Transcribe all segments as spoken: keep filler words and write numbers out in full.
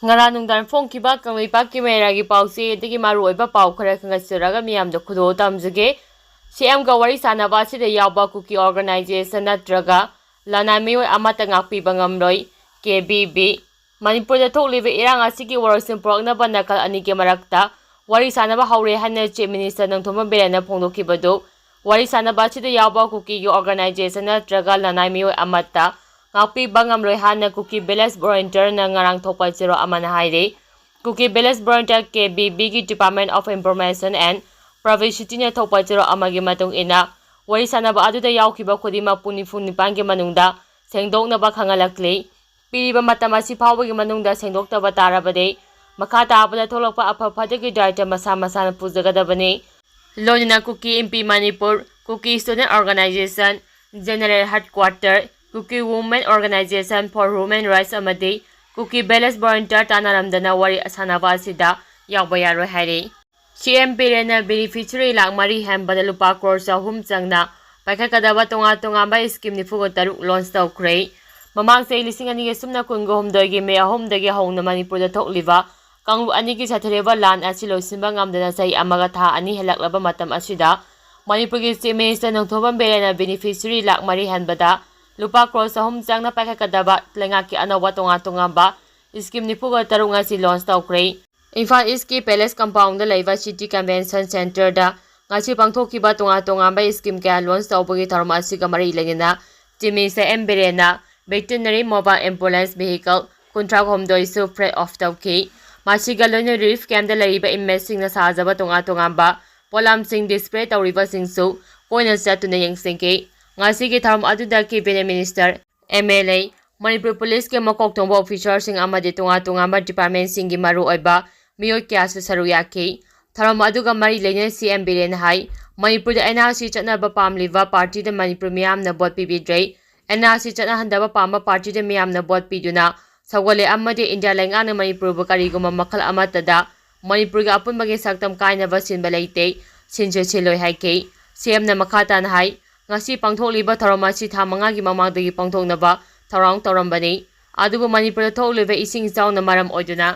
ꯉꯔꯥꯡ ꯅꯨꯡꯗꯥꯡ ꯐꯣꯡꯈꯤꯕ ꯀꯪꯂꯩꯄꯥꯛꯀꯤ ꯃꯦꯔꯥꯒꯤ ꯄꯥꯎꯆꯦꯗꯒꯤ ꯃꯔꯨꯑꯣꯏꯕ ꯄꯥꯎ ꯈꯔ ꯈꯪꯒꯠꯆꯔꯒ ꯃꯤꯌꯥꯝꯗ ꯈꯨꯗꯣꯜ ꯇꯝꯖꯒꯦ꯫ ꯁꯤ ꯑꯦꯝꯒ ꯋꯥꯔꯤ ꯁꯥꯟꯅꯕ ꯑꯁꯤꯗ ꯌꯥꯎꯕ ꯀꯨꯀꯤ ꯑꯣꯔꯒꯅꯥꯏꯖꯦꯁꯟ ꯅꯠꯇ꯭ꯔꯒ ꯂꯅꯥꯏ ꯃꯤꯑꯣꯏ ꯑꯃꯠꯇ ꯉꯥꯛꯄꯤꯕ ꯉꯝꯂꯣꯏ, ꯀꯦ ꯕꯤ ꯕꯤ꯫ ꯃꯅꯤꯄꯨꯔꯗ ꯊꯣꯛꯂꯤꯕ ꯏꯔꯥꯡ ꯑꯁꯤꯒꯤ ꯋꯥꯔꯣꯏꯁꯤꯟ ꯄꯨꯔꯛꯅꯕ ꯅꯥꯀꯜ ꯑꯅꯤꯒꯤ ꯃꯔꯛꯇ ꯋꯥꯔꯤ ꯁꯥꯟꯅꯕ ꯍꯧꯔꯦ ꯍꯥꯏꯅ ꯆꯤꯐ ꯃꯤꯅꯤꯁꯇꯔ ꯅꯣꯡꯊꯣꯝꯕꯝ ꯕꯤꯔꯦꯟꯅ ꯐꯣꯡꯗꯣꯛꯈꯤꯕꯗꯨ꯫ ꯋꯥꯔꯤ ꯁꯥꯟꯅꯕ ꯑꯁꯤꯗ ꯌꯥꯎꯕ ꯀꯨꯀꯤꯒꯤ ꯑꯣꯔꯒꯅꯥꯏꯖꯦꯁꯟ ꯅꯠꯇ꯭ꯔꯒ ꯂꯅꯥꯏ ꯃꯤꯑꯣꯏ ꯑꯃꯠꯇ ꯉꯥꯛꯄꯤꯕ ꯉꯝꯂꯣꯏ ꯍꯥꯏꯅ ꯀꯨꯀꯤ ꯚꯤꯂꯦꯖ ꯚꯣꯂꯨꯟꯇꯤꯌꯔꯅ ꯉꯔꯥꯡ ꯊꯣꯛꯄ ꯆꯦꯔꯣꯜ ꯑꯃꯅ ꯍꯥꯏꯔꯤ꯫ Kuki village volunteer, K B ꯕꯤꯒꯤ Department of Information and Publicityꯅ ꯊꯣꯛꯄ ꯆꯦꯔꯣꯜ ꯑꯃꯒꯤ ꯃꯇꯨꯡ ꯏꯟꯅ, ꯋꯥꯔꯤ ꯁꯥꯟꯅꯕ ꯑꯗꯨꯗ ꯌꯥꯎꯈꯤꯕ ꯈꯨꯗꯤꯡꯃꯛ ꯄꯨꯡ ꯅꯤꯐꯨ ꯅꯤꯄꯥꯟꯒꯤ ꯃꯅꯨꯡꯗ ꯁꯦꯡꯗꯣꯛꯅꯕ ꯈꯪꯍꯜꯂꯛꯂꯤ꯫ ꯄꯤꯔꯤꯕ ꯃꯇꯝ ꯑꯁꯤ ꯐꯥꯎꯕꯒꯤ ꯃꯅꯨꯡꯗ ꯁꯦꯡꯗꯣꯛꯇꯕ ꯇꯥꯔꯕꯗꯤ, ꯃꯈꯥ ꯇꯥꯕꯗ ꯊꯣꯛꯂꯛꯄ ꯑꯐ ꯐꯠꯇꯒꯤ ꯗꯥꯏꯇ ꯃꯁꯥ ꯃꯁꯥꯅ ꯄꯨꯖꯒꯗꯕꯅꯤ꯫ ꯂꯣꯏꯅꯅ Kuki Inpi Manipur, Kuki student organisation, general headquarter, Kuki women organisation for human rights ꯑꯃꯗꯤ ꯀꯨꯀꯤ ꯚꯤꯂꯦꯖ ꯚꯣꯂꯨꯟꯇꯤꯌꯔ ꯇꯥꯟꯅꯔꯝꯗꯅ ꯋꯥꯔꯤ ꯁꯥꯟꯅꯕ ꯑꯁꯤꯗ ꯌꯥꯎꯕ ꯌꯥꯔꯣꯏ ꯍꯥꯏꯔꯤ꯫ ꯁꯤ ꯑꯦꯝ ꯕꯤꯔꯦꯟꯅ ꯕꯦꯅꯤꯐꯤꯁꯔꯤ ꯂꯥꯈ ꯃꯔꯤ ꯍꯦꯟꯕꯗ ꯂꯨꯄꯥ ꯀ꯭ꯔꯣꯔ ꯆꯍꯨꯝ ꯆꯪꯅ ꯄꯥꯏꯈꯠꯀꯗꯕ ꯇꯣꯉꯥꯟ ꯇꯣꯉꯥꯟꯕ ꯁ꯭ꯀꯤꯝ ꯅꯤꯐꯨꯒ ꯇꯔꯨꯛ ꯂꯣꯟꯆ ꯇꯧꯈ꯭ꯔꯦ꯫ ꯃꯃꯥꯡ ꯆꯍꯤ ꯂꯤꯁꯤꯡ ꯑꯅꯤꯒ ꯁꯨꯞꯅ ꯀꯨꯟꯒ ꯍꯨꯝꯗꯣꯏꯒꯤ ꯃꯦ ꯑꯍꯨꯝꯗꯒꯤ ꯍꯧꯅ ꯃꯅꯤꯄꯨꯔꯗ ꯊꯣꯛꯂꯤꯕ ꯀꯥꯡꯂꯨꯞ ꯑꯅꯤꯒꯤ ꯆꯠꯊꯔꯤꯕ ꯂꯥꯟ ꯑꯁꯤ ꯂꯣꯏꯁꯤꯟꯕ ꯉꯝꯗꯅ ꯆꯍꯤ ꯑꯃꯒ ꯊꯥ ꯑꯅꯤ ꯍꯦꯜꯂꯛꯂꯕ ꯃꯇꯝ ꯑꯁꯤꯗ, ꯃꯅꯤꯄꯨꯔꯒꯤ ꯆꯤꯐ ꯃꯤꯅꯤꯁꯇꯔ ꯅꯣꯡꯊꯣꯝꯕꯝ ꯕꯤꯔꯦꯟꯅ ꯕꯦꯅꯤꯐꯤꯁꯔꯤ ꯂꯥꯈ ꯃꯔꯤ ꯍꯦꯟꯕꯗ ꯂꯨꯄꯥ ꯀ꯭ꯔꯣꯔ ꯆꯍꯨꯝ ꯆꯪꯅ ꯄꯥꯏꯈꯠꯀꯗꯕ ꯂꯩꯉꯥꯛꯀꯤ ꯑꯅꯧꯕ ꯇꯣꯉꯥꯟ ꯇꯣꯉꯥꯟꯕ ꯁ꯭ꯀꯤꯝ ꯅꯤꯐꯨꯒ ꯇꯔꯨꯛ ꯉꯁꯤ ꯂꯣꯟꯆ ꯇꯧꯈ꯭ꯔꯦ꯫ ꯏꯝꯐꯥꯜ ꯏꯁꯀꯤ ꯄꯦꯂꯦꯁ ꯀꯝꯄꯥꯎꯟꯗ ꯂꯩꯕ ꯁꯤꯇꯤ ꯀꯟꯚꯦꯟꯁꯟ ꯁꯦꯟꯇꯔꯗ ꯉꯁꯤ ꯄꯥꯡꯊꯣꯛꯈꯤꯕ ꯇꯣꯉꯥꯟ ꯇꯣꯉꯥꯟꯕ ꯁ꯭ꯀꯤꯝ ꯀꯌꯥ ꯂꯣꯟꯆ ꯇꯧꯕꯒꯤ ꯊꯧꯔꯝ ꯑꯁꯤꯒ ꯃꯔꯤ ꯂꯩꯅꯅ ꯆꯤꯐ ꯃꯤꯅꯤꯁꯇꯔ ꯑꯦꯝ ꯕꯤꯔꯦꯟꯅ ꯚꯦꯇꯤꯅꯔꯤ ꯃꯣꯕꯥꯏꯜ ꯑꯦꯝꯕꯨꯂꯦꯟꯁ ꯚꯦꯍꯤꯀꯜ ꯀꯨꯟꯊ꯭ꯔꯥ ꯍꯨꯝꯗꯣꯏꯁꯨ ꯐ꯭ꯂꯦꯒ ꯑꯣꯐ ꯇꯧꯈꯤ꯫ ꯃꯁꯤꯒ ꯂꯣꯏꯅꯅ ꯔꯤꯂꯤꯐ ꯀꯦꯝꯞꯇ ꯂꯩꯔꯤꯕ ꯏꯟꯃꯦꯠꯁꯤꯡꯅ ꯁꯥꯖꯕ ꯇꯣꯉꯥꯟ ꯇꯣꯉꯥꯟꯕ ꯄꯣꯠꯂꯝꯁꯤꯡ ꯗꯤꯁꯄ꯭ꯂꯦ ꯇꯧꯔꯤꯕꯁꯤꯡꯁꯨ ꯀꯣꯏꯅ ꯆꯠꯇꯨꯅ ꯌꯦꯡꯁꯤꯟꯈꯤ꯫ ꯉꯁꯤꯒꯤ ꯊꯧꯔꯝ ꯑꯗꯨꯗ cabinet minister, M L A, Manipur ꯄꯨꯂꯤꯁꯀꯤ ꯃꯀꯣꯛ ꯊꯣꯡꯕ ꯑꯣꯐꯤꯁꯥꯔꯁꯤꯡ ꯑꯃꯗꯤ ꯇꯣꯉꯥꯟ ꯇꯣꯉꯥꯟꯕ ꯗꯤꯄꯥꯔꯠꯃꯦꯟꯁꯤꯡꯒꯤ ꯃꯔꯨꯑꯣꯏꯕ ꯃꯤꯑꯣꯏ ꯀꯌꯥꯁꯨ ꯁꯔꯨꯛ ꯌꯥꯈꯤ꯫ ꯊꯧꯔꯝ ꯑꯗꯨꯒ ꯃꯔꯤ ꯂꯩꯅꯅ ꯁꯤ ꯑꯦꯝ ꯕꯤꯔꯦꯟꯅ ꯍꯥꯏ, ꯃꯅꯤꯄꯨꯔꯗ ꯑꯦꯟ ꯑꯥꯔ ꯁꯤ ꯆꯠꯅꯕ ꯄꯥꯝꯂꯤꯕ ꯄꯥꯔꯇꯤꯗ ꯃꯅꯤꯄꯨꯔ ꯃꯤꯌꯥꯝꯅ ꯚꯣꯠ ꯄꯤꯕꯤꯗ꯭ꯔꯦ꯫ ꯑꯦꯟ ꯑꯥꯔ ꯁꯤ ꯆꯠꯅꯍꯟꯗꯕ ꯄꯥꯝꯕ ꯄꯥꯔꯇꯤꯗ ꯃꯤꯌꯥꯝꯅ ꯚꯣꯠ ꯄꯤꯗꯨꯅ ꯁꯧꯒꯠꯂꯦ ꯑꯃꯗꯤ ꯏꯟꯗꯤꯌꯥ ꯂꯩꯉꯥꯛꯅ ꯃꯅꯤꯄꯨꯔꯕꯨ ꯀꯔꯤꯒꯨꯝꯕ ꯃꯈꯜ ꯑꯃꯠꯇꯗ ꯃꯅꯤꯄꯨꯔꯒꯤ ꯑꯄꯨꯟꯕꯒꯤ ꯁꯛꯇꯝ ꯀꯥꯏꯅꯕ ꯁꯤꯟꯕ ꯂꯩꯇꯦ, ꯁꯤꯟꯁꯨ ꯁꯤꯜꯂꯣꯏ ꯍꯥꯏꯈꯤ꯫ ꯁꯤ ꯑꯦꯝꯅ ꯃꯈꯥ ꯇꯥꯅ ꯍꯥꯏ, ꯉꯁꯤ ꯄꯥꯡꯊꯣꯛꯂꯤꯕ ꯊꯧꯔꯝ ꯑꯁꯤ ꯊꯥ ꯃꯉꯥꯒꯤ ꯃꯃꯥꯡꯗꯒꯤ ꯄꯥꯡꯊꯣꯛꯅꯕ ꯊꯧꯔꯥꯡ ꯇꯧꯔꯝꯕꯅꯤ꯫ ꯑꯗꯨꯕꯨ ꯃꯅꯤꯄꯨꯔꯗ ꯊꯣꯛꯂꯤꯕ ꯏꯁꯤꯡ ꯏꯆꯥꯎꯅ ꯃꯔꯝ ꯑꯣꯏꯗꯨꯅ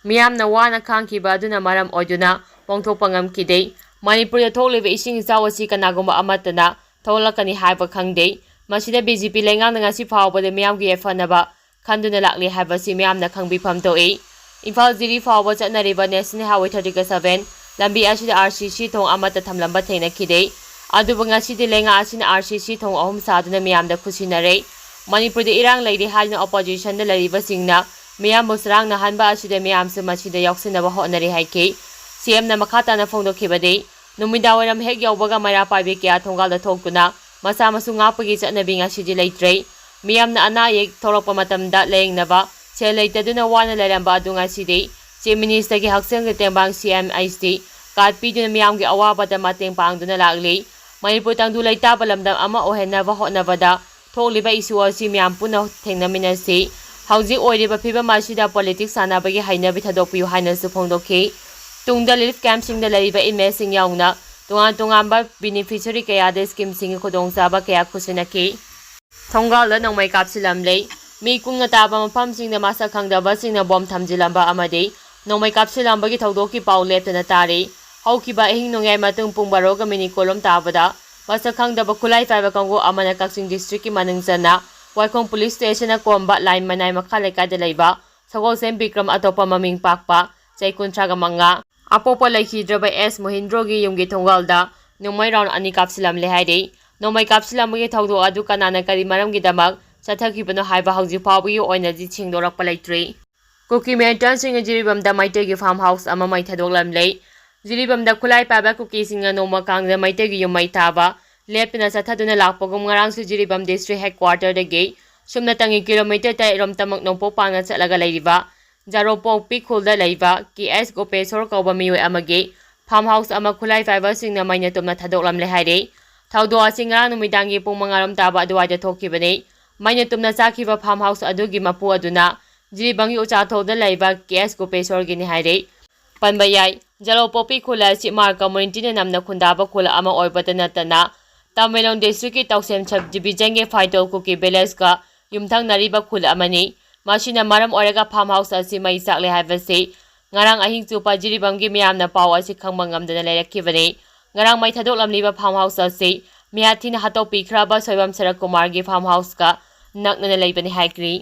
ꯃꯤꯌꯥꯝꯅ ꯋꯥꯅ ꯈꯥꯡꯈꯤꯕ ꯑꯗꯨꯅ ꯃꯔꯝ ꯑꯣꯏꯗꯨꯅ ꯄꯥꯡꯊꯣꯛꯄ ꯉꯝꯈꯤꯗꯦ꯫ ꯃꯅꯤꯄꯨꯔꯗ ꯊꯣꯛꯂꯤꯕ ꯏꯁꯤꯡ ꯏꯆꯥꯎ ꯑꯁꯤ ꯀꯅꯥꯒꯨꯝꯕ ꯑꯃꯠꯇꯅ ꯊꯣꯛꯂꯛꯀꯅꯤ ꯍꯥꯏꯕ ꯈꯪꯗꯦ꯫ ꯃꯁꯤꯗ ꯕꯤ ꯖꯦ ꯄꯤ ꯂꯩꯉꯥꯛꯅ ꯉꯁꯤ ꯐꯥꯎꯕꯗ ꯃꯤꯌꯥꯝꯒꯤ ꯌꯥꯏꯐꯅꯕ ꯈꯟꯗꯨꯅ ꯂꯥꯛꯂꯤ ꯍꯥꯏꯕꯁꯤ ꯃꯤꯌꯥꯝꯅ ꯈꯪꯕꯤꯐꯝ ꯊꯣꯛꯏ꯫ ꯏꯝꯐꯥꯜ ꯖꯤꯔꯤ ꯐꯥꯎꯕ ꯆꯠꯅꯔꯤꯕ National Highway thirty seven ꯂꯝꯕꯤ ꯑꯁꯤꯗ ꯑꯥꯔ ꯁꯤ ꯁꯤ ꯊꯣꯡ ꯑꯃꯠꯇ ꯊꯝꯂꯝꯕ ꯊꯦꯡꯅꯈꯤꯗꯦ꯫ ꯑꯗꯨꯕꯨ ꯉꯁꯤꯗꯤ ꯂꯩꯉꯥꯛ ꯑꯁꯤꯅ ꯑꯥꯔ ꯁꯤ ꯁꯤ ꯊꯣꯡ ꯑꯍꯨꯝ ꯁꯥꯗꯨꯅ ꯃꯤꯌꯥꯝꯗ ꯈꯨꯠꯁꯤꯟꯅꯔꯦ꯫ ꯃꯅꯤꯄꯨꯔꯗ ꯏꯔꯥꯡ ꯂꯩꯔꯤ ꯍꯥꯏꯗꯨꯅ ꯑꯣꯄꯣꯖꯤꯁꯟꯗ ꯂꯩꯔꯤꯕꯁꯤꯡꯅ ꯃꯤꯌꯥꯝꯕꯨ ꯆꯔꯥꯡꯅꯍꯟꯕ ꯑꯁꯤꯗ ꯃꯤꯌꯥꯝꯁꯨ ꯃꯁꯤꯗ ꯌꯥꯎꯁꯤꯟꯅꯕ ꯍꯣꯠꯅꯔꯤ ꯍꯥꯏꯈꯤ꯫ ꯁꯤ ꯑꯦꯝꯅ ꯃꯈꯥ ꯇꯥꯅ ꯐꯣꯡꯗꯣꯛꯈꯤꯕꯗꯤ, ꯅꯨꯃꯤꯗꯥꯡꯋꯥꯏꯔꯝ ꯍꯦꯛ ꯌꯧꯕꯒ ꯃꯩꯔꯥ ꯄꯥꯏꯕꯤ ꯀꯌꯥ ꯊꯣꯡꯒꯥꯜꯗ ꯊꯣꯛꯇꯨꯅ ꯃꯁꯥ ꯃꯁꯨ ꯉꯥꯛꯄꯒꯤ ꯆꯠꯅꯕꯤ ꯉꯁꯤꯗꯤ ꯂꯩꯇ꯭ꯔꯦ꯫ ꯃꯤꯌꯥꯝꯅ ꯑꯅꯥ ꯑꯌꯦꯛ ꯊꯣꯛꯂꯛꯄ ꯃꯇꯝꯗ ꯂꯥꯌꯦꯡꯅꯕ ꯁꯦꯜ ꯂꯩꯇꯗꯨꯅ ꯋꯥꯅ ꯂꯩꯔꯝꯕ ꯑꯗꯨ ꯉꯁꯤꯗꯤ Chief Ministerꯒꯤ ꯍꯛꯁꯦꯜꯒꯤ ꯇꯦꯡꯕꯥꯡ C M H T card ꯄꯤꯗꯨꯅ ꯃꯤꯌꯥꯝꯒꯤ ꯑꯋꯥꯕꯗ ꯃꯇꯦꯡ ꯄꯥꯡꯗꯨꯅ ꯂꯥꯛꯂꯤ꯫ ꯃꯅꯤꯄꯨꯔ ꯇꯪꯗꯨ ꯂꯩꯇꯥꯕ ꯂꯝꯗꯝ ꯑꯃ ꯑꯣꯏꯍꯟꯅꯕ ꯍꯣꯠꯅꯕꯗ ꯊꯣꯛꯂꯤꯕ issue ꯑꯁꯤ ꯃꯤꯌꯥꯝ ꯄꯨꯟꯅ ꯊꯦꯡꯅꯃꯤꯟꯅꯁꯤ꯫ ꯍꯧꯖꯤꯛ ꯑꯣꯏꯔꯤꯕ ꯐꯤꯕꯝ ꯑꯁꯤꯗ politics ꯁꯥꯟꯅꯕꯒꯤ ꯍꯩꯅꯕꯤ ꯊꯥꯗꯣꯛꯄꯤꯌꯨ ꯍꯥꯏꯅꯁꯨ ꯐꯣꯡꯗꯣꯛꯈꯤ꯫ ꯇꯨꯡꯗ relief campꯁꯤꯡꯗ ꯂꯩꯔꯤꯕ inmateꯁꯤꯡ ꯌꯥꯎꯅ ꯇꯣꯉꯥꯟ ꯇꯣꯉꯥꯟꯕ beneficiary ꯀꯌꯥꯗ schemeꯁꯤꯡꯒꯤ ꯈꯨꯗꯣꯡꯆꯥꯕ ꯀꯌꯥ ꯈꯨꯠꯁꯤꯟꯅꯈꯤ꯫ ꯊꯣꯡꯒꯥꯜꯗ ꯅꯣꯡꯃꯩ ꯀꯥꯞꯁꯤꯜꯂꯝꯂꯦ꯫ ꯃꯤ ꯀꯨꯡꯅ ꯇꯥꯕ ꯃꯐꯝꯁꯤꯡꯗ ꯃꯁꯛ ꯈꯪꯗꯕꯁꯤꯡꯅ bomb ꯊꯝꯖꯤꯜꯂꯝꯕ ꯑꯃꯗꯤ ꯅꯣꯡꯃꯩ ꯀꯥꯞꯁꯤꯜꯂꯝꯕꯒꯤ ꯊꯧꯗꯣꯛꯀꯤ ꯄꯥꯎ ꯂꯦꯞꯇꯅ ꯇꯥꯔꯤ꯫ ꯍꯧꯈꯤꯕ ꯑꯍꯤꯡ ꯅꯣꯡꯌꯥꯏ ꯃꯇꯨꯡ ꯄꯨꯡ ꯕꯥꯔꯣꯒ minute ꯀꯨꯟꯔꯣꯝ ꯇꯥꯕꯗ ꯃꯁꯛ ꯈꯪꯗꯕ ꯈꯨꯠꯂꯥꯏ ꯄꯥꯏꯕ ꯀꯥꯡꯕꯨ ꯑꯃꯅ ꯀꯛꯆꯤꯡ districtꯀꯤ ꯃꯅꯨꯡ ꯆꯟꯅ ꯋꯥꯏꯈꯣꯡ police stationꯅ ꯀꯣꯝꯕ line ꯃꯅꯥꯏ ꯃꯈꯥ ꯂꯩꯀꯥꯏꯗ ꯂꯩꯕ ꯁꯒꯣꯜꯁꯦꯝ ꯕꯤꯀ꯭ꯔꯝ, ꯑꯇꯣꯞꯄ ꯃꯃꯤꯡ ꯄꯥꯛꯄ ꯆꯩꯀꯨꯟꯊ꯭ꯔꯥꯒ ꯃꯉꯥ, ꯑꯄꯣꯛꯄ ꯂꯩꯈꯤꯗ꯭ꯔꯕ ꯑꯦꯁ ꯃꯣꯍꯤꯟꯗ꯭ꯔꯣꯒꯤ ꯌꯨꯝꯒꯤ ꯊꯣꯡꯒꯥꯜꯗ ꯅꯣꯡꯃꯩ round ꯑꯅꯤ ꯀꯥꯞꯁꯤꯜꯂꯝꯂꯦ ꯍꯥꯏꯔꯤ꯫ ꯅꯣꯡꯃꯩ ꯀꯥꯞꯁꯤꯜꯂꯝꯕꯒꯤ ꯊꯧꯗꯣꯛ ꯑꯗꯨ ꯀꯅꯥꯅ ꯀꯔꯤ ꯃꯔꯝꯒꯤꯗꯃꯛ ꯆꯠꯊꯈꯤꯕꯅꯣ ꯍꯥꯏꯕ ꯍꯧꯖꯤꯛ ꯐꯥꯎꯕꯒꯤ ꯑꯣꯏꯅꯗꯤ ꯁꯦꯡꯗꯣꯔꯛꯄ ꯂꯩꯇ꯭ꯔꯤ꯫ ꯀꯨꯀꯤ militantꯁꯤꯡꯅ ꯖꯤꯔꯤꯕꯥꯝꯗ ꯃꯩꯇꯩꯒꯤ farm house ꯑꯃ ꯃꯩ ꯊꯥꯗꯣꯛꯂꯝꯂꯦ꯫ ꯖꯤꯔꯤꯕꯥꯝꯗ ꯈꯨꯠꯂꯥꯏ ꯄꯥꯏꯕ ꯀꯨꯀꯤꯁꯤꯡꯅ ꯅꯣꯡꯃ ꯀꯥꯡꯗ ꯃꯩꯇꯩꯒꯤ ꯌꯨꯝ ꯃꯩ ꯊꯥꯕ ꯂꯦꯞꯇꯅ ꯆꯠꯊꯗꯨꯅ ꯂꯥꯛꯄꯒꯨꯝ ꯉꯔꯥꯡꯁꯨ ꯖꯤꯔꯤꯕꯥꯝ district headquarterꯗꯒꯤ ꯁꯨꯞꯅꯇꯪꯒꯤ kilometre ꯇꯔꯦꯠ ꯔꯣꯝ ꯇꯃꯛ ꯅꯣꯡꯄꯣꯛ ꯄꯥꯡꯅ ꯆꯠꯂꯒ ꯂꯩꯔꯤꯕ ꯖꯥꯔꯣꯄꯣꯛꯄꯤ ꯈꯨꯜꯗ ꯂꯩꯕ ꯀꯦ ꯑꯦꯁ ꯒꯣꯄꯦꯁꯣꯔ ꯀꯧꯕ ꯃꯤꯑꯣꯏ ꯑꯃꯒꯤ farm house ꯑꯃ ꯈꯨꯠꯂꯥꯏ ꯄꯥꯏꯕꯁꯤꯡꯅ ꯃꯩꯅ ꯇꯨꯝꯅ ꯊꯥꯗꯣꯛꯂꯝꯂꯦ ꯍꯥꯏꯔꯤ꯫ ꯊꯧꯗꯣꯛ ꯑꯁꯤ ꯉꯔꯥꯡ ꯅꯨꯃꯤꯗꯥꯡꯒꯤ ꯄꯨꯡ ꯃꯉꯥ ꯔꯣꯝ ꯇꯥꯕ ꯑꯗꯨꯋꯥꯏꯗ ꯊꯣꯛꯈꯤꯕꯅꯤ꯫ ꯃꯩꯅ ꯇꯨꯝꯅ ꯆꯥꯛꯈꯤꯕ farm house ꯑꯗꯨꯒꯤ ꯃꯄꯨ ꯑꯗꯨꯅ ꯖꯤꯔꯤꯕꯥꯝꯒꯤ ꯎꯆꯥꯊꯧꯗ ꯂꯩꯕ ꯀꯦ ꯑꯦꯁ ꯒꯣꯄꯦꯁꯣꯔꯒꯤꯅꯤ ꯍꯥꯏꯔꯤ꯫ ꯄꯟꯕ ꯌꯥꯏ, ꯖꯥꯔꯣꯄꯣꯛꯄꯤ ꯈꯨꯜ ꯑꯁꯤ ꯃꯥꯔ communityꯅ ꯅꯝꯅ ꯈꯨꯟꯗꯥꯕ ꯈꯨꯜ ꯑꯃ ꯑꯣꯏꯕꯇ ꯅꯠꯇꯅ ꯇꯃꯦꯡꯂꯣꯡ districtꯀꯤ ꯇꯧꯁꯦꯝ sub divisionꯒꯤ ꯐꯥꯏꯇꯣꯜ ꯀꯨꯀꯤ villageꯀ ꯌꯨꯝꯊꯪꯅꯔꯤꯕ ꯈꯨꯜ ꯑꯃꯅꯤ꯫ ꯃꯁꯤꯅ ꯃꯔꯝ ꯑꯣꯏꯔꯒ farm house ꯑꯁꯤ ꯃꯩ ꯆꯥꯛꯂꯦ ꯍꯥꯏꯕꯁꯤ ꯉꯔꯥꯡ ꯑꯍꯤꯡ ꯆꯨꯞꯄ ꯖꯤꯔꯤꯕꯥꯝꯒꯤ ꯃꯤꯌꯥꯝꯅ ꯄꯥꯎ ꯑꯁꯤ ꯈꯪꯕ ꯉꯝꯗꯅ ꯂꯩꯔꯛꯈꯤꯕꯅꯤ꯫ ꯉꯔꯥꯡ ꯃꯩ ꯊꯥꯗꯣꯛꯂꯝꯂꯤꯕ farm house ꯑꯁꯤ ꯃꯤꯍꯥꯠ ꯊꯤꯅ ꯍꯥꯠꯇꯣꯛꯄꯤꯈ꯭ꯔꯕ ꯁꯣꯏꯕꯝ ꯁꯔꯠ ꯀꯨꯃꯥꯔꯒꯤ farm house ꯀ ꯅꯛꯅꯅ ꯂꯩꯕꯅꯤ ꯍꯥꯏꯈ꯭ꯔꯤ꯫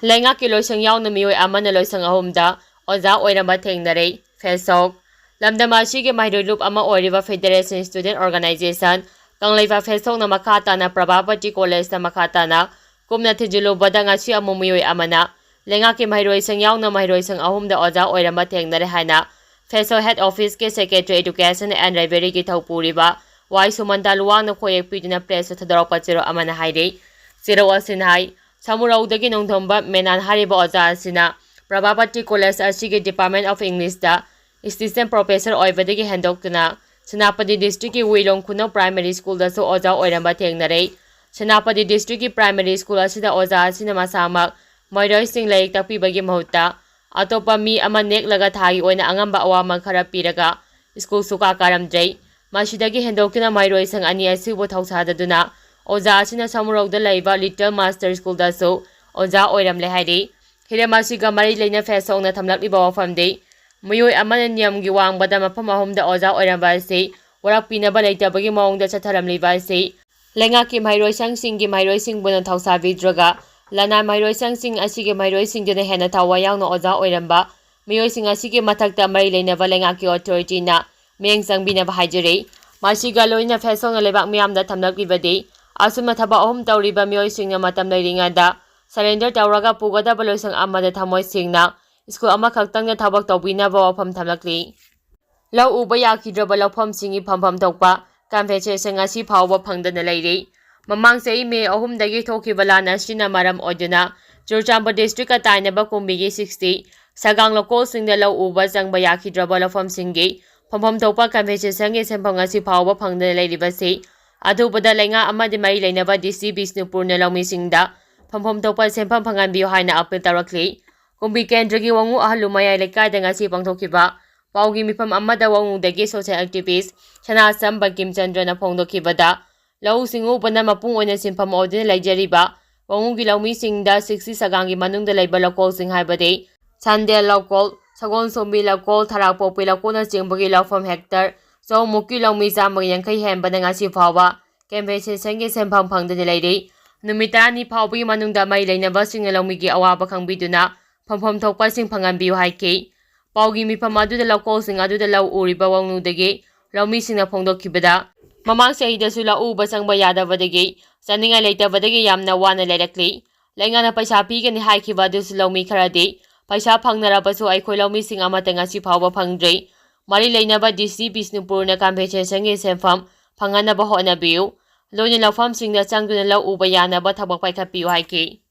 ꯂꯩꯉꯥꯛꯀꯤ ꯂꯣꯏꯁꯪ ꯌꯥꯎꯅ ꯃꯤꯑꯣꯏ ꯑꯃꯅ ꯂꯣꯏꯁꯪ ꯑꯍꯨꯝꯗ ꯑꯣꯖꯥ ꯑꯣꯏꯔꯝꯕ ꯊꯦꯡꯅꯔꯦ꯫ ꯐꯦꯁꯣꯛ꯫ ꯂꯝꯗꯝ ꯑꯁꯤꯒꯤ ꯃꯍꯩꯔꯣꯏ ꯂꯨꯞ ꯑꯃ ꯑꯣꯏꯔꯤꯕ Federation Student Organisation ꯀꯪꯂꯩꯄꯥꯛ ꯐꯦꯁꯣꯛꯅ ꯃꯈꯥ ꯇꯥꯅ ꯄ꯭ꯔꯚꯥꯄꯇꯤ ꯀꯣꯂꯦꯖꯇ ꯃꯈꯥ ꯇꯥꯅ ꯀꯨꯞꯅ ꯊꯤꯖꯤꯜꯂꯨꯕꯗ ꯉꯁꯤ ꯑꯃꯨꯛ ꯃꯤꯑꯣꯏ ꯑꯃꯅ ꯂꯩꯉꯥꯛꯀꯤ ꯃꯍꯩꯔꯣꯏꯁꯪ ꯌꯥꯎꯅ ꯃꯍꯩꯔꯣꯏꯁꯪ ꯑꯍꯨꯝꯗ ꯑꯣꯖꯥ ꯑꯣꯏꯔꯝꯕ ꯊꯦꯡꯅꯔꯦ ꯍꯥꯏꯅ ꯐꯦꯁꯣꯛ head office ꯀꯤ Secretary Education and Library ꯒꯤ ꯊꯧꯄꯨꯔꯤꯕ ꯋꯥꯏ ꯁꯨꯃꯟꯇꯥ ꯂꯨꯋꯥꯡꯅ ꯈꯣꯌꯦꯛ ꯄꯤꯗꯨꯅ press ꯇ ꯊꯥꯗꯣꯔꯛꯄ ꯆꯦꯔꯣꯜ ꯑꯃꯅ ꯍꯥꯏꯔꯤ꯫ ꯆꯦꯔꯣꯜ ꯑꯁꯤꯅ ꯍꯥꯏ, ꯁꯃꯨꯔꯧꯗꯒꯤ ꯅꯣꯡꯊꯣꯝꯕ ꯃꯦꯅꯥꯟ ꯍꯥꯏꯔꯤꯕ ꯑꯣꯖꯥ ꯑꯁꯤꯅ ꯄ꯭ꯔꯚꯥꯄꯇꯤ ꯀꯣꯂꯦꯖ ꯑꯁꯤꯒꯤ Department of English ꯇ Assistant Professor ꯑꯣꯏꯕꯗꯒꯤ ꯍꯦꯟꯗꯣꯛꯇꯨꯅ ꯁꯦꯅꯥꯄꯇꯤ district ꯀꯤ ꯋꯤꯂꯣꯡ ꯈꯨꯅꯧ Primary School ꯗꯁꯨ ꯑꯣꯖꯥ ꯑꯣꯏꯔꯝꯕ ꯊꯦꯡꯅꯔꯦ꯫ ꯁꯦꯅꯥꯄꯇꯤ district ꯀꯤ Primary School ꯑꯁꯤꯗ ꯑꯣꯖꯥ ꯑꯁꯤꯅ ꯃꯁꯥꯃꯛ ꯃꯍꯩꯔꯣꯏꯁꯤꯡ ꯂꯥꯏꯔꯤꯛ ꯇꯥꯛꯄꯤꯕꯒꯤ ꯃꯍꯨꯠꯇ ꯑꯇꯣꯞꯄ ꯃꯤ ꯑꯃ ꯅꯦꯛꯂꯒ ꯊꯥꯒꯤ ꯑꯣꯏꯅ ꯑꯉꯝꯕ ꯑꯋꯥꯃꯟ ꯈꯔ ꯄꯤꯔꯒ school ꯁꯨꯀꯥ ꯀꯥꯔꯝꯗ꯭ꯔꯦ꯫ ꯃꯁꯤꯗꯒꯤ ꯍꯦꯟꯗꯣꯛꯇꯨꯅ ꯃꯍꯩꯔꯣꯏꯁꯪ ꯑꯅꯤ ꯑꯁꯤꯕꯨ ꯊꯧꯁꯥꯗꯗꯨꯅ ꯑꯣꯖꯥ ꯑꯁꯤꯅ ꯁꯃꯨꯔꯧꯗ ꯂꯩꯕ Little Master School ꯗꯁꯨ ꯑꯣꯖꯥ ꯑꯣꯏꯔꯝꯂꯦ ꯍꯥꯏꯔꯤ꯫ ꯍꯤꯔꯝ ꯑꯁꯤꯒ ꯃꯔꯤ ꯂꯩꯅ ꯐꯦꯁꯣꯛꯅ ꯊꯝꯂꯛꯂꯤꯕ ꯋꯥꯐꯝꯗꯤ, ꯃꯤꯑꯣꯏ ꯑꯃꯅ ꯅꯤꯌꯝꯒꯤ ꯋꯥꯡꯃꯗ ꯃꯐꯝ ꯑꯍꯨꯝꯗ ꯑꯣꯖꯥ ꯑꯣꯏꯔꯝꯕ ꯑꯁꯤ ꯋꯥꯔꯛꯄꯤꯅꯕ ꯂꯩꯇꯕꯒꯤ ꯃꯑꯣꯡꯗ ꯆꯠꯊꯔꯝꯂꯤꯕ ꯑꯁꯤ ꯂꯩꯉꯥꯛꯀꯤ ꯃꯍꯩꯔꯣꯏꯁꯪꯁꯤꯡꯒꯤ ꯃꯍꯩꯔꯣꯏꯁꯤꯡꯕꯨꯅ ꯊꯧꯁꯥꯕꯤꯗ꯭ꯔꯒ, ꯂꯅꯥꯏ ꯃꯍꯩꯔꯣꯏꯁꯪꯁꯤꯡ ꯑꯁꯤꯒꯤ ꯃꯍꯩꯔꯣꯏꯁꯤꯡꯗꯨꯅ ꯍꯦꯟꯅ ꯊꯋꯥꯏ ꯌꯥꯎꯅ ꯑꯣꯖꯥ ꯑꯣꯏꯔꯝꯕ ꯃꯤꯑꯣꯏꯁꯤꯡ ꯑꯁꯤꯒꯤ ꯃꯊꯛꯇ ꯃꯔꯤ ꯂꯩꯅꯕ ꯂꯩꯉꯥꯛꯀꯤ authority ꯅ ꯃꯤꯠꯌꯦꯡ ꯆꯪꯕꯤꯅꯕ ꯍꯥꯏꯖꯔꯤ꯫ ꯃꯁꯤꯒ ꯂꯣꯏꯅꯅ ꯐꯦꯁꯣꯛꯅ ꯂꯩꯕꯥꯛ ꯃꯤꯌꯥꯝꯗ ꯊꯝꯂꯛꯂꯤꯕꯗꯤ, ꯑꯁꯨꯝꯅ ꯊꯕꯛ ꯑꯍꯨꯝ ꯇꯧꯔꯤꯕ ꯃꯤꯑꯣꯏꯁꯤꯡꯅ ꯃꯇꯝ ꯂꯩꯔꯤꯉꯩꯗ surrender ꯇꯧꯔꯒ ꯄꯨꯒꯗꯕ ꯂꯣꯏꯁꯪ ꯑꯃꯗ ꯊꯃꯣꯏ ꯁꯦꯡꯅ school ꯑꯃꯈꯛꯇꯪꯗ ꯊꯕꯛ ꯇꯧꯕꯤꯅꯕ ꯋꯥꯐꯝ ꯊꯝꯂꯛꯂꯤ꯫ ꯂꯧ ꯎꯕ ꯌꯥꯈꯤꯗ꯭ꯔꯕ ꯂꯧꯐꯝꯁꯤꯡꯒꯤ ꯐꯝꯐꯝ ꯊꯣꯛꯄ compensation ꯉꯁꯤ ꯐꯥꯎꯕ ꯐꯪꯗꯅ ꯂꯩꯔꯤ꯫ ꯃꯃꯥꯡ ꯆꯍꯤ ꯃꯦ ꯑꯍꯨꯝꯗꯒꯤ ꯊꯣꯛꯈꯤꯕ ꯂꯥꯟ ꯑꯁꯤꯅ ꯃꯔꯝ ꯑꯣꯏꯗꯨꯅ ꯆꯨꯔꯆꯥꯟꯄꯨꯔ district ꯀ ꯇꯥꯏꯅꯕ ꯀꯨꯝꯕꯤꯒꯤ sixty ꯁꯒꯥꯡ ꯂꯧꯀꯣꯜꯁꯤꯡꯗ ꯂꯧ ꯎꯕ ꯆꯪꯕ ꯌꯥꯈꯤꯗ꯭ꯔꯕ ꯂꯧꯐꯝꯁꯤꯡꯒꯤ ꯐꯝꯐꯝ ꯊꯣꯛꯄ compensation ꯒꯤ ꯁꯦꯟꯐꯝ ꯉꯁꯤ ꯐꯥꯎꯕ ꯐꯪꯗꯅ ꯂꯩꯔꯤꯕꯁꯤ ꯑꯊꯨꯕꯗ ꯂꯩꯉꯥꯛ ꯑꯃꯗꯤ ꯃꯔꯤ ꯂꯩꯅꯕ D C ꯕꯤꯁꯅꯨꯄꯨꯔꯅ ꯂꯧꯃꯤꯁꯤꯡꯗ ꯐꯝꯐꯝ ꯊꯣꯛꯄ ꯁꯦꯟꯐꯝ ꯐꯪꯍꯟꯕꯤꯌꯨ ꯍꯥꯏꯅ appeal ꯇꯧꯔꯛꯂꯤ꯫ ꯀꯨꯝꯕꯤ ꯀꯦꯟꯗ꯭ꯔꯒꯤ ꯋꯥꯉꯨ ꯑꯍꯜꯂꯨ ꯃꯌꯥꯏ ꯂꯩꯀꯥꯏꯗ ꯉꯁꯤ ꯄꯥꯡꯊꯣꯛꯈꯤꯕ ꯄꯥꯎꯒꯤ ꯃꯤꯐꯝ ꯑꯃꯗ ꯋꯥꯉꯨꯗꯒꯤ social activist ꯁꯅꯥꯆꯝ ꯕꯪꯀꯤꯝ ꯆꯟꯗ꯭ꯔꯅ ꯐꯣꯡꯗꯣꯛꯈꯤꯕꯗ, ꯂꯧꯎ ꯁꯤꯡꯎꯕꯅ ꯃꯄꯨꯡ ꯑꯣꯏꯅ ꯁꯤꯟꯐꯝ ꯑꯣꯏꯗꯨꯅ ꯂꯩꯖꯔꯤꯕ ꯀꯥꯡꯕꯨꯒꯤ ꯂꯧꯃꯤꯁꯤꯡꯗ ꯁꯤꯛꯁꯇꯤ ꯁꯒꯥꯡꯒꯤ ꯃꯅꯨꯡꯗ ꯂꯩꯕ ꯂꯧꯀꯣꯜꯁꯤꯡ ꯍꯥꯏꯕꯗꯤ ꯁꯟꯗꯦꯜ ꯂꯧꯀꯣꯜ, ꯁꯒꯣꯜꯁꯣꯝꯕꯤ ꯂꯧꯀꯣꯜ, ꯊꯔꯥꯛꯄꯣꯛꯄꯤ ꯂꯧꯀꯣꯜꯅꯆꯤꯡꯕꯒꯤ ꯂꯧꯐꯝ ꯍꯦꯛꯇꯔ ꯆꯍꯨꯝꯃꯨꯛꯀꯤ ꯂꯧꯃꯤ ꯆꯥꯝꯃꯒ ꯌꯥꯡꯈꯩ ꯍꯦꯟꯕꯅ ꯉꯁꯤ ꯐꯥꯎꯕ ꯀꯝꯄꯦꯟꯁꯦꯁꯟꯒꯤ ꯁꯦꯟꯐꯝ ꯐꯪꯗꯅ ꯂꯩꯔꯤ꯫ ꯅꯨꯃꯤꯠ ꯇꯔꯥꯅꯤ ꯐꯥꯎꯕꯒꯤ ꯃꯅꯨꯡꯗ ꯃꯔꯤ ꯂꯩꯅꯕꯁꯤꯡꯅ ꯂꯧꯃꯤꯒꯤ ꯑꯋꯥꯕ ꯈꯪꯕꯤꯗꯨꯅ ꯐꯪꯐꯝ ꯊꯣꯛꯄꯁꯤꯡ ꯐꯪꯍꯟꯕꯤꯌꯨ ꯍꯥꯏꯈꯤ꯫ ꯄꯥꯎꯒꯤ ꯃꯤꯐꯝ ꯑꯗꯨꯗ ꯂꯧꯀꯣꯜꯁꯤꯡ ꯑꯗꯨꯗ ꯂꯧ ꯎꯔꯤꯕ ꯋꯥꯡꯅꯨꯗꯒꯤ ꯂꯧꯃꯤꯁꯤꯡꯅ ꯐꯣꯡꯗꯣꯛꯈꯤꯕꯗ, ꯃꯃꯥꯡ ꯆꯍꯤꯗꯁꯨ ꯂꯧ ꯎꯕ ꯆꯪꯕ ꯌꯥꯗꯕꯗꯒꯤ ꯆꯥꯅꯤꯡꯉꯥꯏ ꯂꯩꯇꯕꯗꯒꯤ ꯌꯥꯝꯅ ꯋꯥꯅ ꯂꯩꯔꯛꯂꯤ꯫ ꯂꯩꯉꯥꯛꯅ ꯄꯩꯁꯥ ꯄꯤꯒꯅꯤ ꯍꯥꯏꯈꯤꯕ ꯑꯗꯨꯁꯨ ꯂꯧꯃꯤ ꯈꯔꯗꯤ ꯄꯩꯁꯥ ꯐꯪꯅꯔꯕꯁꯨ ꯑꯩꯈꯣꯏ ꯂꯧꯃꯤꯁꯤꯡ ꯑꯃꯠꯇ ꯉꯁꯤ ꯐꯥꯎꯕ ꯐꯪꯗ꯭ꯔꯤ꯫ ꯃꯔꯤ ꯂꯩꯅꯕ ꯗꯤ ꯁꯤ ꯕꯤꯁꯅꯨꯄꯨꯔꯅ ꯀꯝꯄꯦꯟꯁꯦꯁꯟꯒꯤ ꯁꯦꯟꯐꯝ ꯐꯪꯍꯟꯅꯕ ꯍꯣꯠꯅꯕꯤꯌꯨ꯫ ꯂꯣꯏꯅ ꯂꯧꯐꯝꯁꯤꯡꯗ ꯆꯪꯗꯨꯅ ꯂꯧ ꯎꯕ ꯌꯥꯅꯕ ꯊꯕꯛ ꯄꯥꯏꯈꯠꯄꯤꯌꯨ ꯍꯥꯏꯈꯤ꯫